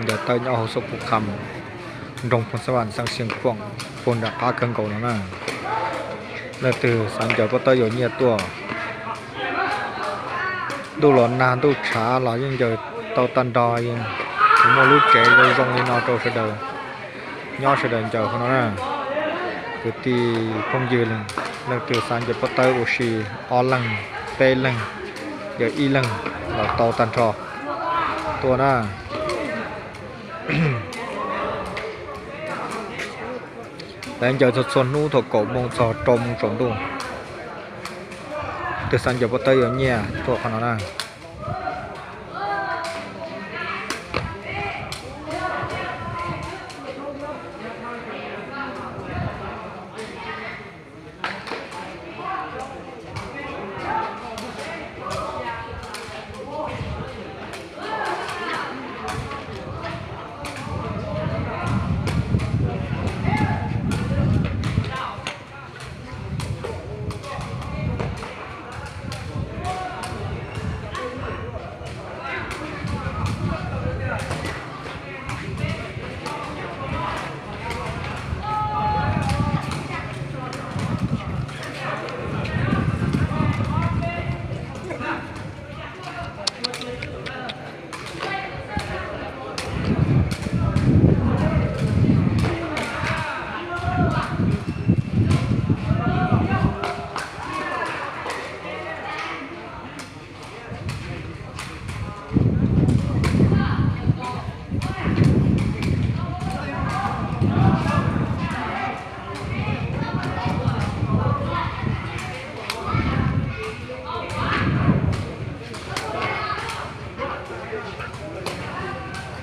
Ncaws tawb nyob hauv xab pum kham, nroog Phoos Xab Vam, xeev Xeev Khuam, puag nram qab kawg nkaus no na. Leej twg xav ncaws pob tawb yuav nyiaj tuaj. Ntuj los nag ntuj tshav los yeej ncaws tau tag nrho, muaj lub tsev zoo zoo li no rau sawv daws nyob, sawv daws ncaws qhov no na. Kwv tij phooj ywg, leej twg xav ncaws pob tawb ua si, ob leeg, peb leeg, ncaws ib leeg los tau tag nrho tuaj na. Lawv ncaws txhua txhua hnub thaum kaum moo txog rau moo tsaus ntuj. Twg xav ncaws pob tawb yuav nyiaj tuaj qhov no na.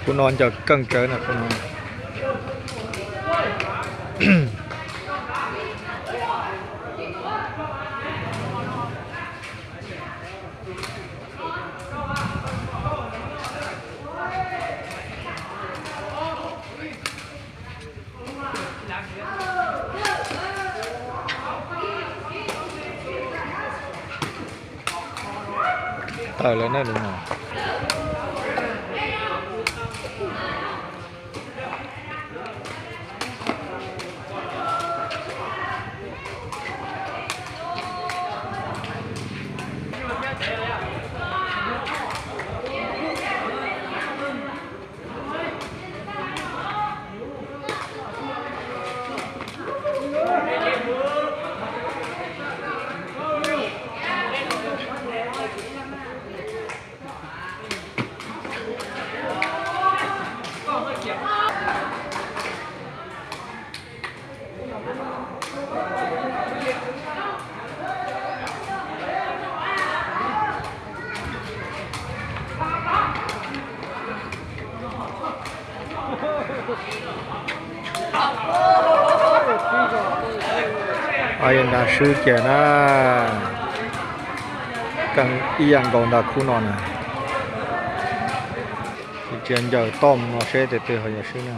Kuv no ncaws keej tsawv na kuv no. Tawm lawm na lus no. Nrag swb kiag na. Ib yam nkaus ntag khub no na. Tsis ncaws toj mus no seb tes twg ho yog swb na.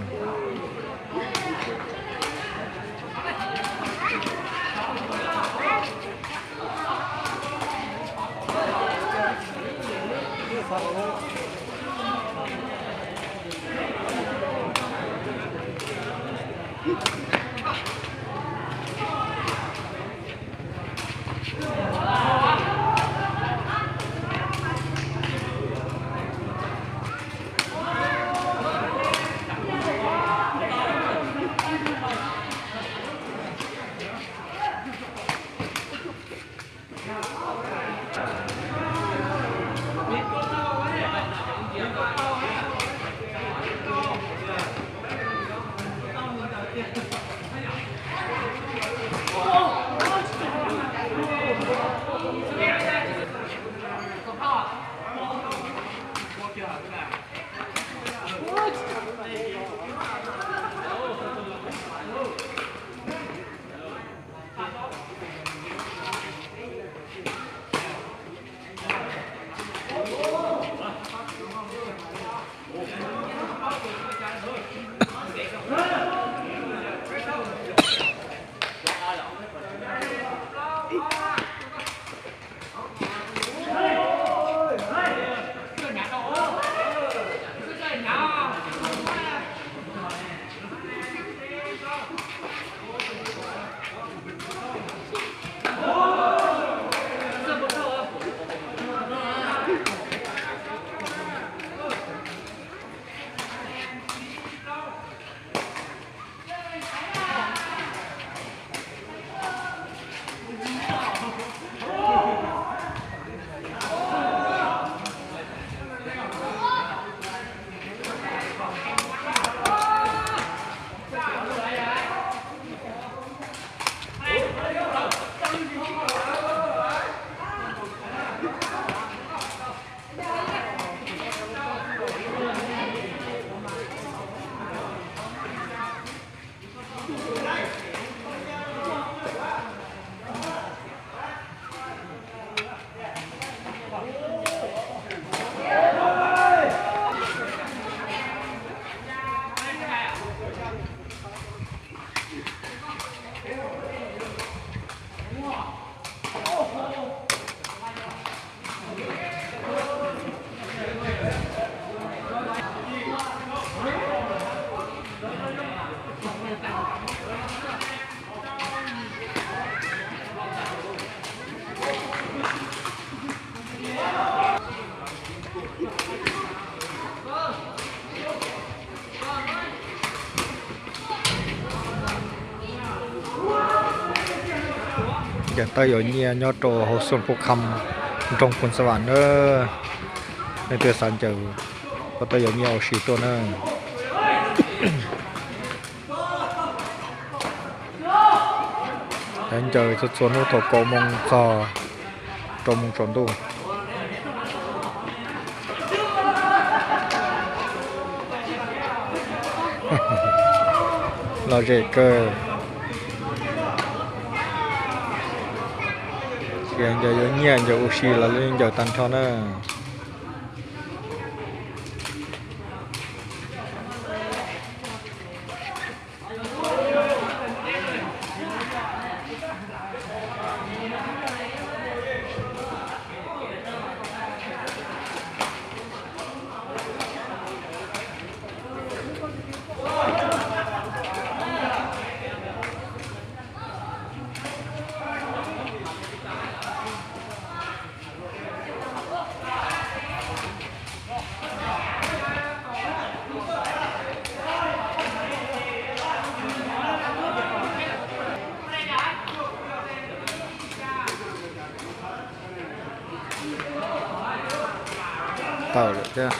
Ces tawb yuav nyiaj nyob rau hauv Xoo Pub Kham, nroog Phoos Xa Vam na. Nej twg xav ncaws, tawb yuav nyiaj ua si tuaj na. Ncaws txhua txhua hnub thaum kaum moo txog rau moo tsaus ntuj. Lom zem kawg. Tsis ncaws yuav nyiaj, ncaws ua si los ncaws tag nrho na. Tawm lawm thiab.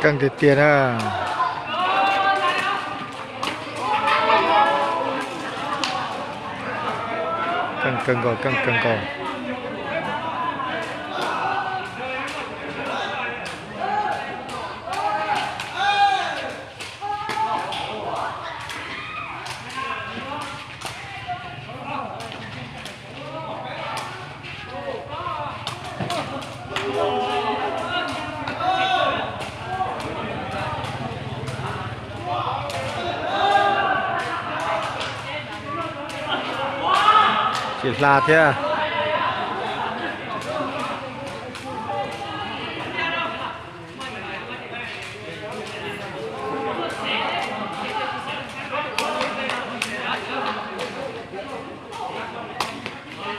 Keej tiag tiag na. Keej kawg nkaus, keej kawg nkaus. Tsis hla thiab.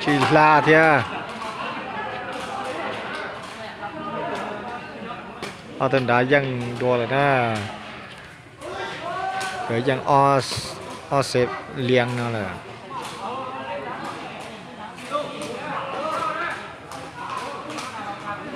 Tsis hla thiab. Ob tug nrad yeej dua lawm na. Nkawd yeej ob xev lias no lawm.